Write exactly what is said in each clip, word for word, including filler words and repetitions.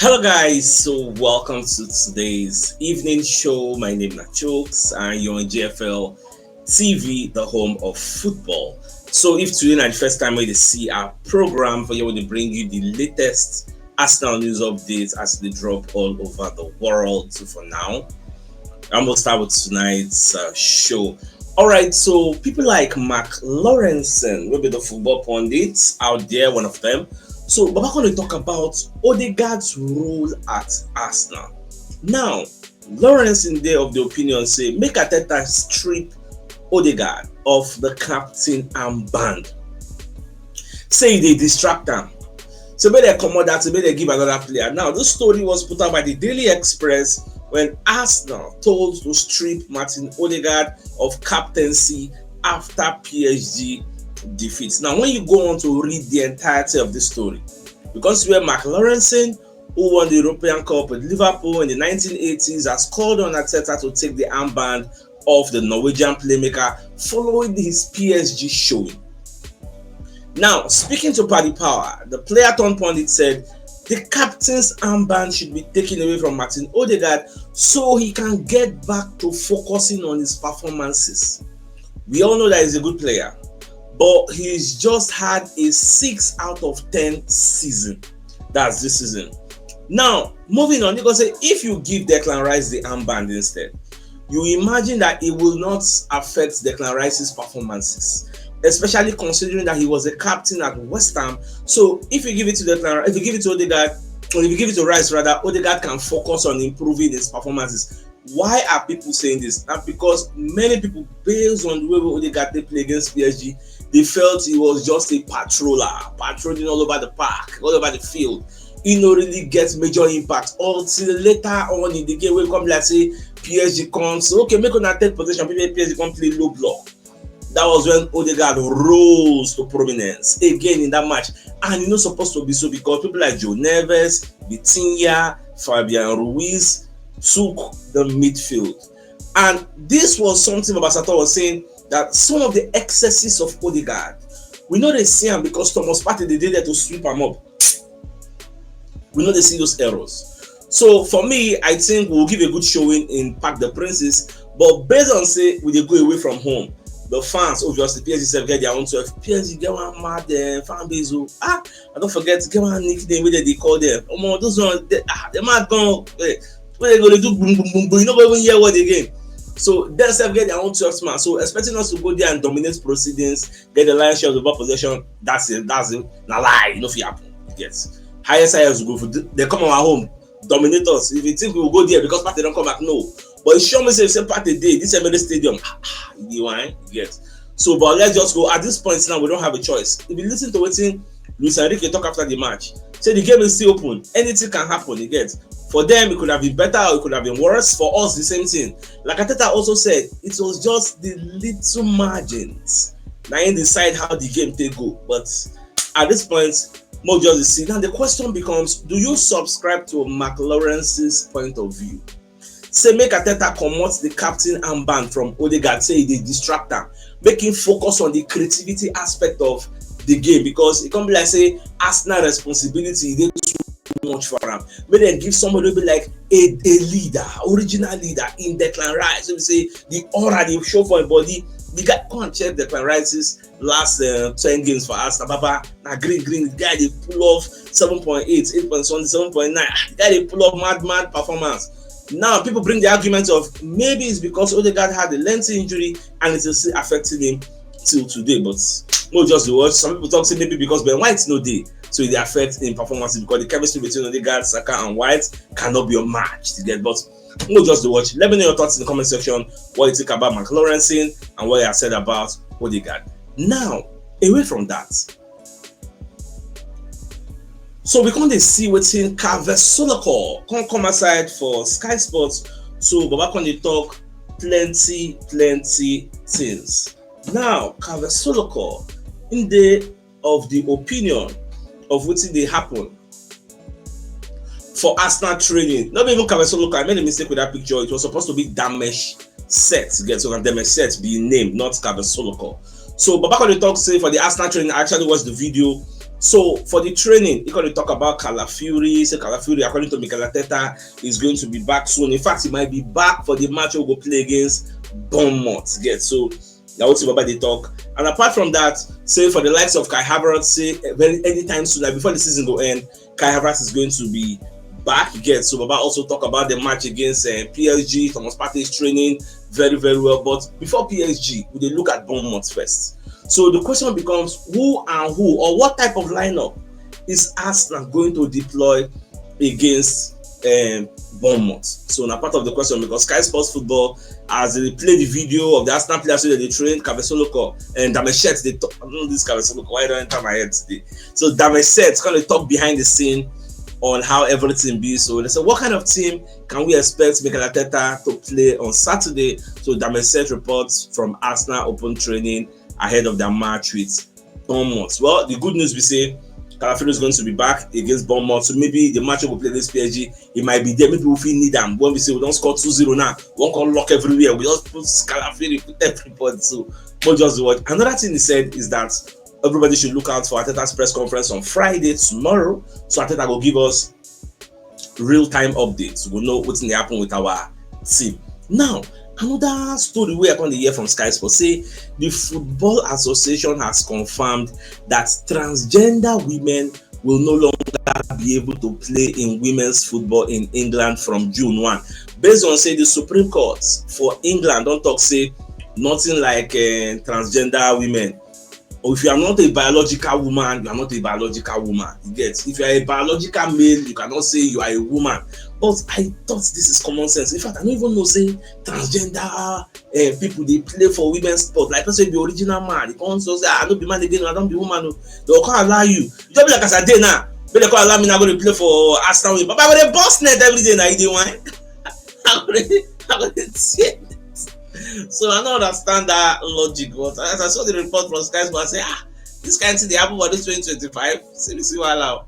Hello, guys. So, welcome to today's evening show. My name is Chooks, and you're on G F L T V, the home of football. So, if today is the first time you see our program, for you, we bring you the latest Arsenal news updates as they drop all over the world. So, for now, I'm gonna start with tonight's uh, show. All right, so people like Mark Lawrenson will be the football pundits out there, one of them. So Baba gonna talk about Odegaard's role at Arsenal. Now, Lawrenson dey of the opinion say make Arteta strip Odegaard of the captain armband. Say e dey distract am. So make dem comot that, so make dem give another player. Now, this story was put out by the Daily Express when Arsenal told to strip Martin Odegaard of captaincy after P S G defeat. Now, when you go on to read the entirety of the story, you can see where Mark Lawrenson, who won the European Cup with Liverpool in the nineteen eighties, has called on Arteta to take the armband of the Norwegian playmaker following his P S G showing. Now, speaking to Paddy Power, the player turned pundit said the captain's armband should be taken away from Martin Odegaard so he can get back to focusing on his performances. We all know that he's a good player, but he's just had a six out of ten season. That's this season. Now, moving on, you can say if you give Declan Rice the armband instead, you imagine that it will not affect Declan Rice's performances, especially considering that he was a captain at West Ham. So if you give it to Declan, if you give it to Odegaard, or if you give it to Rice rather, Odegaard can focus on improving his performances. Why are people saying this? Not because many people, based on the way Odegaard they play against P S G, they felt he was just a patroller, patrolling all over the park, all over the field. He no really gets major impact until later on in the game. When come like say P S G comes, so okay, make una take position. People P S G come play low block. That was when Odegaard rose to prominence again in that match, and e no supposed to be so because people like João Neves, Vitinha, Fabian Ruiz took the midfield. And this was something Baba Sato was saying, that some of the excesses of Odegaard, we know they see him because Thomas Partey they did there to sweep him up. We know they see those errors. So for me, I think we'll give a good showing in Parc des Princes. But based on say we dey go away from home, the fans, obviously, P S G sef get their own twelve. P S G get one mad uh, fan base. Oh. Ah, I don't forget, get one nickname wey dem dey call them. Omo, those ones, they, ah, they mad gone. Eh, wey dem go dey do boom, boom, boom, boom. You no go even hear word again. So dem sef get their own twelve man. So expecting us to go there and dominate proceedings, get the lion's share of the ball possession, that's it. That's it. Na lie. E no fit happen. You get highest, highest go for the, they come our home, dominate us. If you think we will go there because Partey don come back, no. But e sure me say, say Partey dey this Emirates Stadium, ah, ah, you dey whine, you get. So, but let's just go. At this point now, we don't have a choice. If you listen to wetin Luis Enrique talk after the match, say the game is still open. Anything can happen, you get. For them, it could have been better or it could have been worse. For us, the same thing. Like Arteta also said, it was just the little margins. Now, im decide how the game take go. But at this point, more just the see. Now the question becomes, do you subscribe to Mark Lawrence's point of view? Say make Arteta comot the captain armband from Odegaard, say e dey distract am, make him focus on the creativity aspect of the game, because e come be like say Arsenal responsibility dey too much for am. Make dem give somebody wey be like a, a leader, original leader in Declan Rice. So we say the aura dey show for him body. The guy, come and check Declan Rice's last uh, ten games for Arsenal. Baba, na green, green. The guy dey pull off seven point eight, eight point something, seven point nine. Ah, the guy dey pull off mad, mad performance. Now people bring the argument of maybe it's because Odegaard had a lengthy injury and it's still affecting him till today. But no, just the watch. Some people talk say maybe because Ben White no dey, so e dey affect im performance because the chemistry between Odegaard, Saka, and White cannot be unmatched. You get, but no, just the watch. Let me know your thoughts in the comment section. What you think about Mark Lawrenson and what you have said about Odegaard. Now, away from that, so we come dey see wetin Kaveh Sulakor come come aside for Sky Sports. So Baba come dey talk plenty, plenty things. Now, Kaveh Sulakor, im dey of the opinion of wetin dey happen for Arsenal training. No be even Kaveh Sulakor, I made a mistake with that picture. It was supposed to be Damesh Set. Get so Damesh Set be im name, not Kaveh Sulakor. So Baba come dey talk say for the Arsenal training, I actually watched the video So for the training, he gonna talk about Calafiori. Say Calafiori, according to Mikel Arteta, is going to be back soon. In fact, he might be back for the match we go play against Bournemouth. Get so now what's about the talk. And apart from that, say for the likes of Kai Havertz, say very anytime soon, like before the season go end, Kai Havertz is going to be back. Get so Baba also talk about the match against uh, P S G. Thomas Partey is training very very well. But before P S G, we dey look at Bournemouth first. So the question becomes who and who or what type of lineup is Arsenal going to deploy against um, Bournemouth? So now part of the question because Sky Sports Football as they play the video of the Arsenal players wey dey train Cabesoloko and Dameshet dey talk. I don't know this Cabesoloko why don enter my head today. So Dameshet kind of talk behind the scene on how everything be. So they say what kind of team can we expect Mikel Arteta to play on Saturday? So Dameshet reports from Arsenal open training ahead of their match with Bournemouth. Well, the good news we say Calafiori is going to be back against Bournemouth. So maybe the match we play against P S G, he might be there. Maybe we feel need them when we say we don't score two zero now. One can lock everywhere. We just put Calafiori, put everybody. So but just watch. Another thing he said is that everybody should look out for Arteta's press conference on Friday tomorrow. So Arteta will give us real-time updates. We know what's in the happen with our team. Now, another story we are going to hear from Sky Sports say the Football Association has confirmed that transgender women will no longer be able to play in women's football in England from June one. Based on say the Supreme Court for England don't talk say nothing like uh, transgender women. Or if you are not a biological woman, you are not a biological woman. You get? If you are a biological male, you cannot say you are a woman. But I thought this is common sense. In fact, I don't even know say transgender uh, people they play for women's sport. Like I say, the original man, they can't say I don't be man again, I don't be woman. They'll come allow you. You just be like as I did now. But they can't allow me now go to play for Aston Villa. But I go to boss net every day now. You dey wine. I go to I go to see. So I don't understand that logic. But as I saw the report from Sky Sports, I say, ah, this kind of thing they happen for this twenty twenty-five. See, see, wow.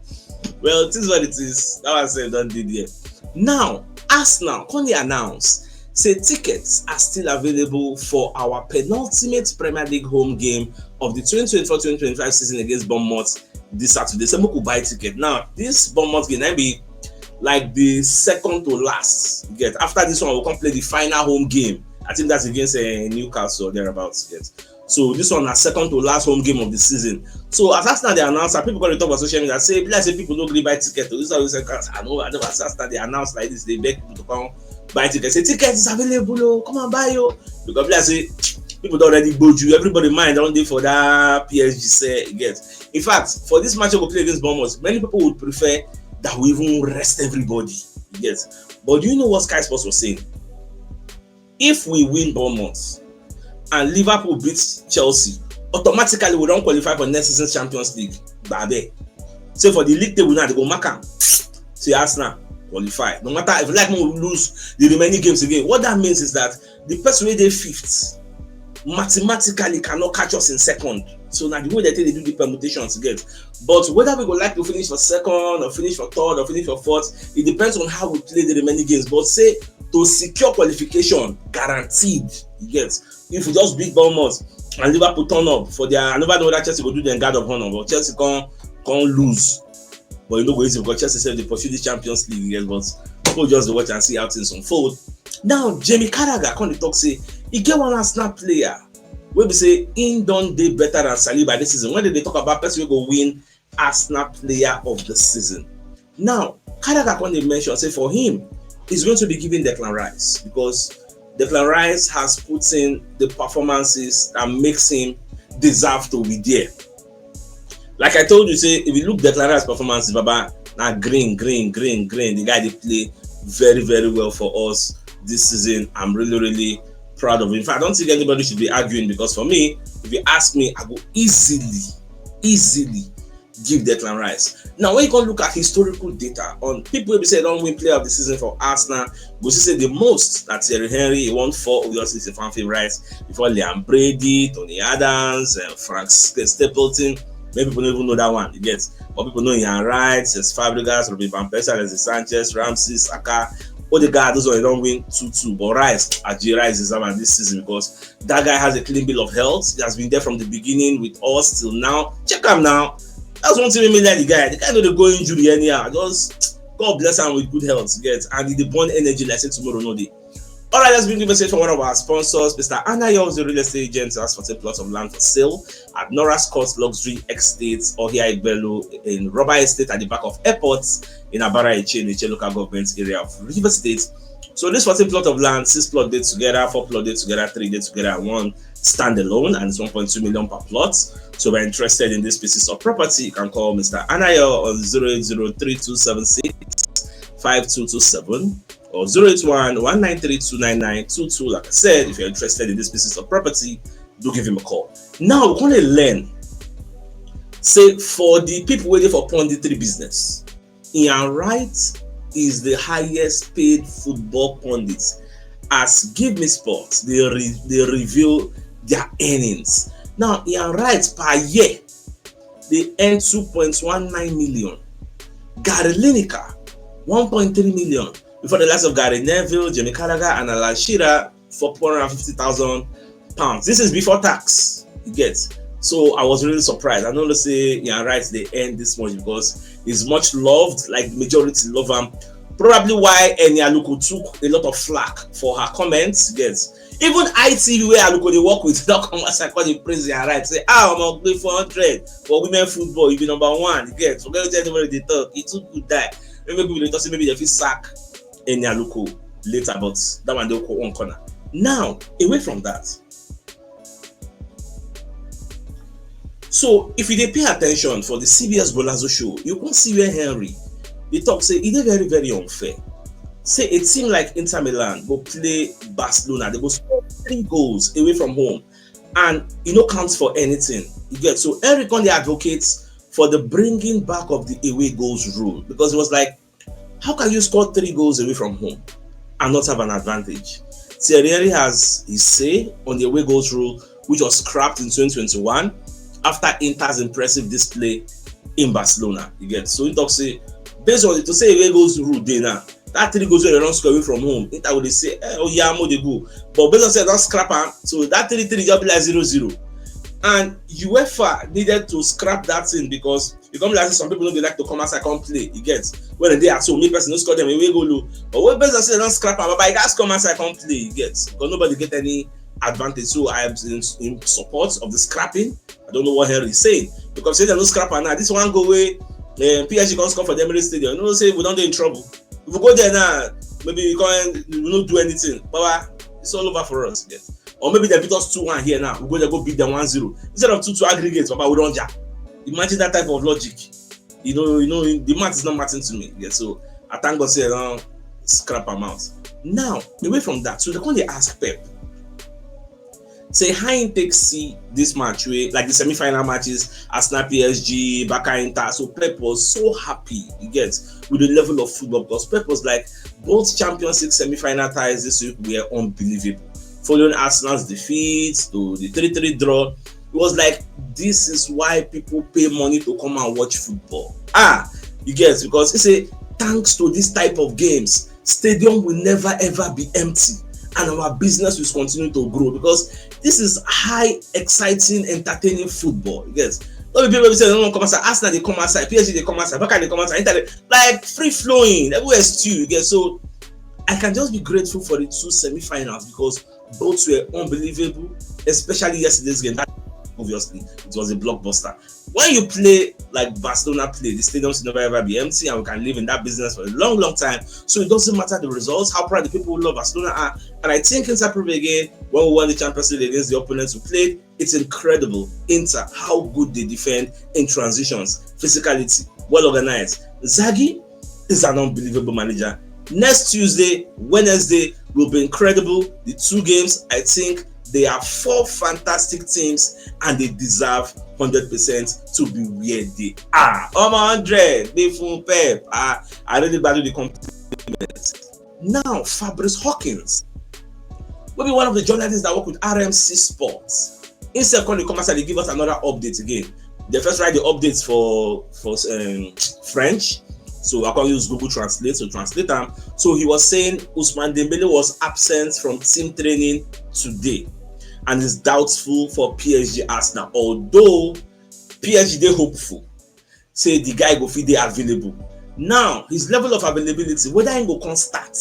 Well, it is what it is. That was said, don't did here. Now, Arsenal, can they announce? Say tickets are still available for our penultimate Premier League home game of the twenty twenty-four twenty twenty-five season against Bournemouth this Saturday. So we could buy ticket. Now, this Bournemouth game, I be like the second to last. You get after this one, we'll come play the final home game. I think that's against uh, Newcastle or thereabouts. Yes. So this one is second to last home game of the season. So as Arsenal they announce, people going to talk about social media. Say, let's say people don't agree buy ticket. This is how we say, I know, I know. As Arsenal they announce like this, they beg people to come buy ticket. Say ticket is available. Oh, come and buy you. Because let's say people don't already go you. Everybody mind don't dey for that P S G say get. In fact, for this match we play against Bournemouth, many people would prefer that we even rest everybody. Yes. But do you know what Sky Sports was saying? If we win Bournemouth and Liverpool beat Chelsea, automatically we don't qualify for next season's Champions League. Babe. So for the league table now, they go mark am. See Arsenal qualify. No matter if like we lose the remaining games again, what that means is that the person wey dey fifth mathematically cannot catch us in second. So now the way they take they do the permutations get. But whether we go like to finish for second or finish for third or finish for fourth, it depends on how we play the remaining games. But say to secure qualification guaranteed, you get. If we just beat Bournemouth and Liverpool turn up for their, I never know whether Chelsea go do them guard of honor, but Chelsea can can lose. But you know go easy because Chelsea sef dey pursue the Champions League, yes, but people just dey watch and see how things unfold. Now, Jamie Carragher come dey talk say e get one Arsenal player wey be say im don dey better than Saliba this season. When they dey talk about person wey go win Arsenal player of the season. Now, Carragher come dey mention say for him, he's going to be giving Declan Rice because Declan Rice has put in the performances that makes him deserve to be there. Like I told you, say if you look Declan Rice performances, Baba, now green, green, green, green. The guy they play very, very well for us this season. I'm really, really proud of him. In fact, I don't think anybody should be arguing because for me, if you ask me, I go easily, easily give Declan Rice. Now, when you go look at historical data on people who say don't win player of the season for Arsenal, we see say the most that Thierry Henry he won four, obviously it's a fan favorite. Before Liam Brady, Tony Adams, uh, Frank Stapleton, many people don't even know that one. You get, but people know Ian Wright, Cesc Fabregas, Robin van Persie, Alexis Sanchez, Ramsey, Saka, Odegaard. Those ones don't win two two. But Rice, Aji Rice is man this season because that guy has a clean bill of health. He has been there from the beginning with us till now. Check him now. That's one thing wey me like the guy. The guy no dey go injury anyhow. Just God bless am with good health, you get, and he dey burn energy like say tomorrow no dey. All right, let's bring the message from one of our sponsors, Mister Anayo, the real estate agent, has fourteen plots of land for sale at Norris Court Luxury Estate, Ohia Igbelu, in Rubber Estate at the back of airport in Abara Eche, in Eche local government area of Rivers State. So this fourteen plot of land, six plot dey together, four plot dey together, three dey together, and one standalone, and it's one point two million per plot. So if you're interested in these pieces of property, you can call Mister Anayo on zero eight zero three two seven six five two two seven or zero eight one one nine three two nine nine two two. Like I said, if you're interested in these pieces of property, do give him a call. Now we're gonna learn. Say for the people waiting for punditry business, Ian Wright is the highest paid football pundit as Give Me Sports they re- they reveal their earnings. Now Ian Wright per year they earn two point one nine million. Gary Lineker, one point three million. Before the likes of Gary Neville, Jamie Carragher, and Alan Shearer, four hundred fifty thousand pounds. This is before tax, you get. So I was really surprised. I don't know say Ian Wright they earn this much because he's much loved, like majority love him. Probably why Eni Aluko took a lot of flack for her comments, you get. Even I T V where Aluko they work with, don't come as I call the praise Ian Wright. Say, ah, I'm a good four hundred for women football. You be number one, you get. Forget what anybody they talk. It's too good die. Maybe we dey talk say maybe they fit sack Eni Aluko later, but that one they'll go on corner. Now, away from that, so if you dey pay attention for the C B S Golazo show, you can see where Henry they talk say it is very, very unfair. Say a team like Inter Milan go play Barcelona, they go score three goals away from home, and it no counts for anything. You get. So Henry come dey advocate for the bringing back of the away goals rule because it was like, how can you score three goals away from home and not have an advantage? Thierry Henry has his say on the away goals rule, which was scrapped in twenty twenty-one after Inter's impressive display in Barcelona. You get. So he talks say, based on it, to say away goals rule dey now, that three goals wey they don't score away from home, Inter would say, eh, oh yeah, I'm the goal. But based on say don't scrap am, so that three three just be like zero zero. And UEFA needed to scrap that thing because you come like some people no dey like to come outside come play, you get. When they are so me person no score them away goal o. But when person say don't scrap am, but you guys come outside come play, you get. Because nobody get any advantage. So I am in, in support of the scrapping. I don't know what Henry is saying because say they no scrap am now. This one go away. Um, P S G can score for the Emirates Stadium. You know, say we don't dey in trouble. If we go there now, maybe we can't we don't do anything. Baba, it's all over for us. Yes. Or maybe they beat us two one here now. We go there, go beat them one zero. Instead of two two aggregate, Baba, we don't jack. Imagine that type of logic. You know, you know, the math is not mathing to me. Yeah, so I thank God say I don't scrap am out. Now, away from that, so they come dey ask Pep. Say how him take see this match wey like the semi-final matches, Arsenal, P S G, Barca, Inter. So Pep was so happy, you get, with the level of football because Pep was like, both Champions League semi-final ties this week were unbelievable. Following Arsenal's defeat to the three three draw, it was like, this is why people pay money to come and watch football. Ah, you get, because he say thanks to this type of games, stadium will never ever be empty and our business will continue to grow because this is high, exciting, entertaining football. You get, no be people wey be say they don't come outside. Arsenal they come outside, P S G they come outside, Barca they come outside, Inter dey, like free flowing, everywhere is still, you get. So I can just be grateful for the two semi-finals because both were unbelievable, especially yesterday's game. That obviously it was a blockbuster. When you play like Barcelona play, the stadiums will never ever be empty, and we can live in that business for a long, long time. So it doesn't matter the results, how proud the people who love Barcelona are. And I think it's approved again when we won the Champions League against the opponents we played. It's incredible, Inter, how good they defend in transitions, physicality, well organized. Zagi is an unbelievable manager. Next Tuesday, Wednesday will be incredible. The two games, I think they are four fantastic teams and they deserve hundred percent to be where they are. Omo, hundred, be full Pep. Ah, I really value the compliment. Now, Fabrice Hawkins will be one of the journalists that work with R M C Sports. Instead, come come outside, they give us another update again. They first write the updates for for um, French, so I can use Google Translate to translate them. So he was saying Ousmane Dembele was absent from team training today and is doubtful for P S G Arsenal, although P S G they hopeful. say the guy go fit dey available. Now, his level of availability, whether he go come start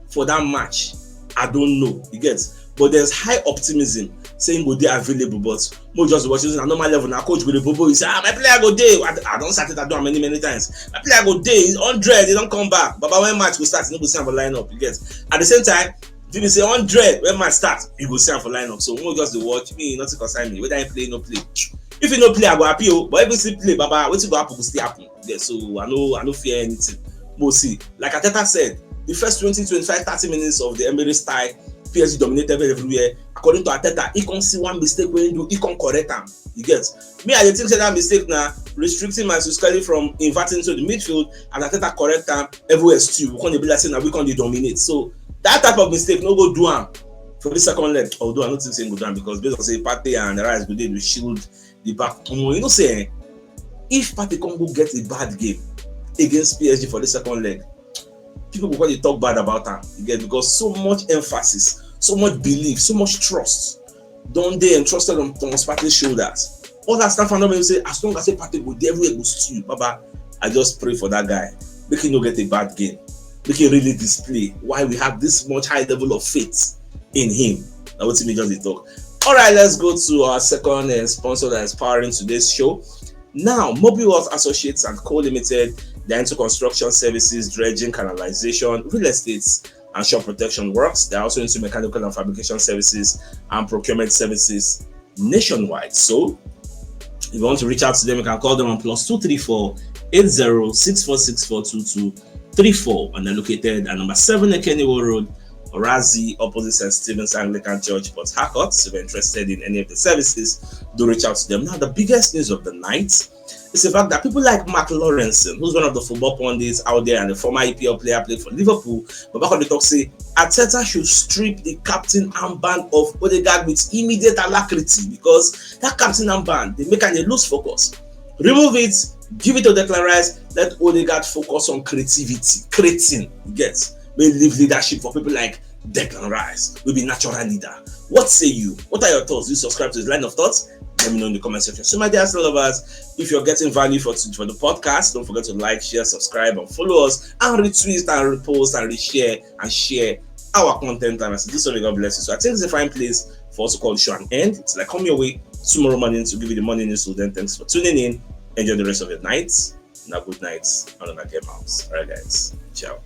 for that match, I don't know. You get? But there's high optimism saying go dey available, but mo just watch using a normal level. Now, coach go dey bobo, he say, "Ah, my player go dey." I, I don't start it, I do many, many times. "My player go dey, he's hundred, he don't come back." Baba, when match go start, you no go see am for lineup. You get? At the same time, if you say hundred, when match start, you go see am for lineup. So mo just dey watch, me, nothing concern me whether he play, no play. If he no play, I go happy o. But if he still play, Baba, wetin go happen go still happen. Yeah, so I no, I no fear anything. We'll see. Like Arteta said, the first twenty, twenty-five, thirty minutes of the Emirates tie, P S G dominated everywhere. According to Arteta, he come see one mistake wey he do, he come correct am. You get? Me, I dey think say that mistake na restricting Matheus Cunha from inverting to the midfield, and Arteta correct am. Everywhere still, we come dey be like say na we come dey dominate. So that type of mistake no go do am for the second leg. Although I no think say he go do am, because based on say Partey and Rice go dey to shield the back. Omo, you know say, eh, if Partey come go get a bad game against P S G for the second leg, people go come dey talk bad about am. You get? Because so much emphasis, so much belief, so much trust don dey entrusted on Thomas Partey shoulders. All that stuff, I know say as long as say Partey go there, everywhere go stew. Baba, I just pray for that guy. Make he no get a bad game. Make he really display why we have this much high level of faith in him. Na wetin me just dey talk. All right, let's go to our second, uh, sponsor that is powering today's show. Now, Mobile Wealth Associates and Co Limited, they're into construction services, dredging, canalization, real estate, and shore protection works. They're also into mechanical and fabrication services and procurement services nationwide. So, if you want to reach out to them, you can call them on plus two three four eight zero six four six four two two three four, and they're located at number seven Ekeniwo Road, Orazi, opposite Saint Stephen's Anglican Church, Port Harcourt. So if you're interested in any of the services, do reach out to them. Now, the biggest news of the night is the fact that people like Mark Lawrenson, who's one of the football pundits out there and a former E P L player, played for Liverpool, but back on the talk say Arteta should strip the captain armband of Odegaard with immediate alacrity, because that captain armband dey make am dey lose focus. Remove it, give it to Declan Rice, let Odegaard focus on creativity, creating, you get? Make leave leadership for people like Declan Rice, wey be natural leader. What say you? What are your thoughts? Do you subscribe to his line of thoughts? Let me know in the comment section. So, my dear Arsenal lovers, if you're getting value for, for the podcast, don't forget to like, share, subscribe, and follow us, and retweet, and repost, and reshare, and share our content. And as this one, God bless you. So I think it's a fine place for us to call the show an end. It's like come your way tomorrow morning to give you the morning news. So then, thanks for tuning in. Enjoy the rest of your night. Now, good night. And on a game house. All right, guys. Ciao.